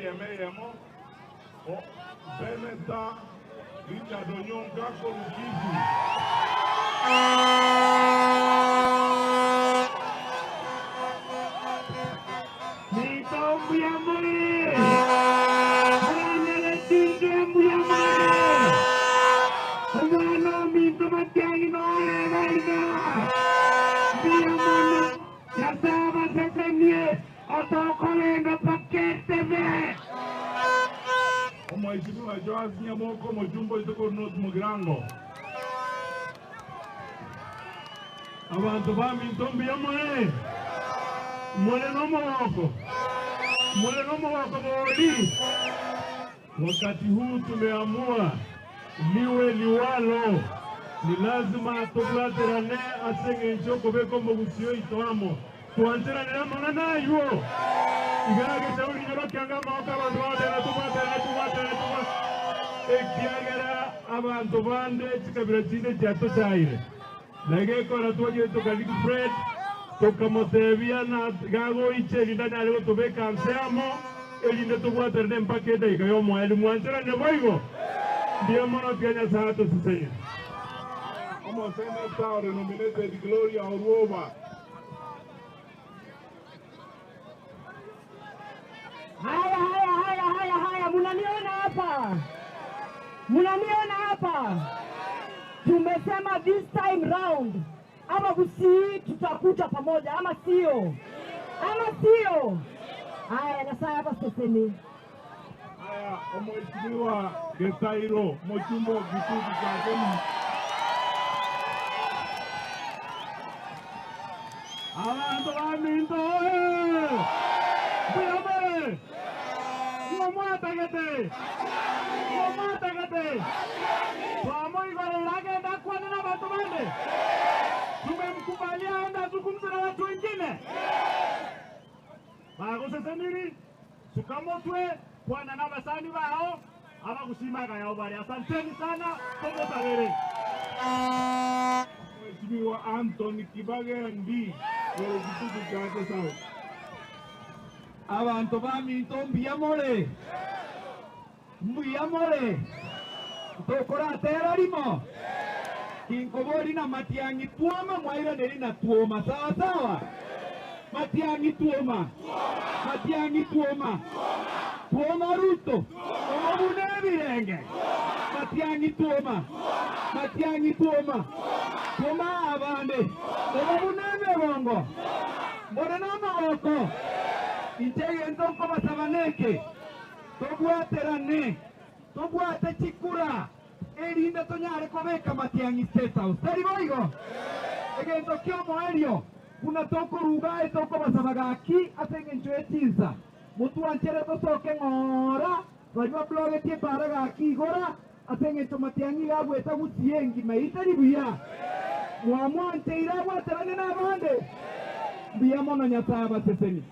Eyemo eyemo, Senator Richard Onyonka korwa Kisii. Minto mbuya more, Mwanyagetinge mbuya more, Omwana ominto Matiang'i nore barina, mbuya mono, Nyasae abasesenie, otokorenda mpaka etebe. Omwesimigwa Joash Nyamoko, omochumba oito korwa North Mugirango. Abanto baminto mbuya more? More nomogoko? More nomogoko bori? Wakati huu tumeamua liwe liwalo, ni lazima tobwaterane ase eng'encho y'okobeka omogusii oito amo, twancheranere amang'ana aywo. Iga agechagu rinyoro kianga amagoko abanto bagoteba tobwaterane, tobwaterane, tobwaterane, ekiagera abanto bande chikabira chinde chiatochaire. Na egekora twachire tokariki Fred, tokamotebia na gagoicha erinde anyare gotobeka nse amo, erinde tobwaterane mpaka edaika y'omoerio. Mwancherane boigo? Mbuya mono, tiga Nyasae atosesenie. Omoseneta ore nominated Gloria Orwoba. Haya, haya, haya, haya, haya, munaniona hapa? Munaniona hapa? Tumesema this time round ama Gusii tutakuja pamoja, ama sio? Ama sio? Haya, Nyasaye hapa seseni. Haya, Omwesimigwa Getairo, mochumba o Kitutu Chake. Abanto baminto oye! Mbuya more! Ng'o mwatagete? Ng'o mwatagete? Twamoigorera agende akwane n'abanto bande? Tumemkubalia aende azungumze na watu wengine? Bagoseseniri, suka motwe, kwana n'abasani bao, abagusimaga yao bare. Asanteni sana, togotabere. Mheshimiwa Anthony Kibagendi, korwa Kitutu Chake South. Abanto baminto mbuya more, mbuya more, ntokoratera rimo, tinkobori na matiang'i twoma mwairaneri na twoma, sawa sawa? Matiang'i twoma, matiang'i twoma, twoma Ruto, omobuna ebirenge, matiang'i twoma, matiang'i twoma, twoma abande, omobuna emegongo, mbore namagoko, inche egento nkobasaba neke, tobwaterane, tobwate chikura, erinde tonyare kobeka Matiang'i State House. Tari boigo? Egento kiomoerio, buna tokoruga etokobasaba gaki ase eng'encho ye chinsa. Motwanchere tosoke ng'ora, baria bablogetie ebara gaki igora, ase eng'encho Matiang'i iga agwete Gusii engima eyio tari buya. Mwamwancheire abwaterane nabande? Mbuya mono Nyasae abasesenie.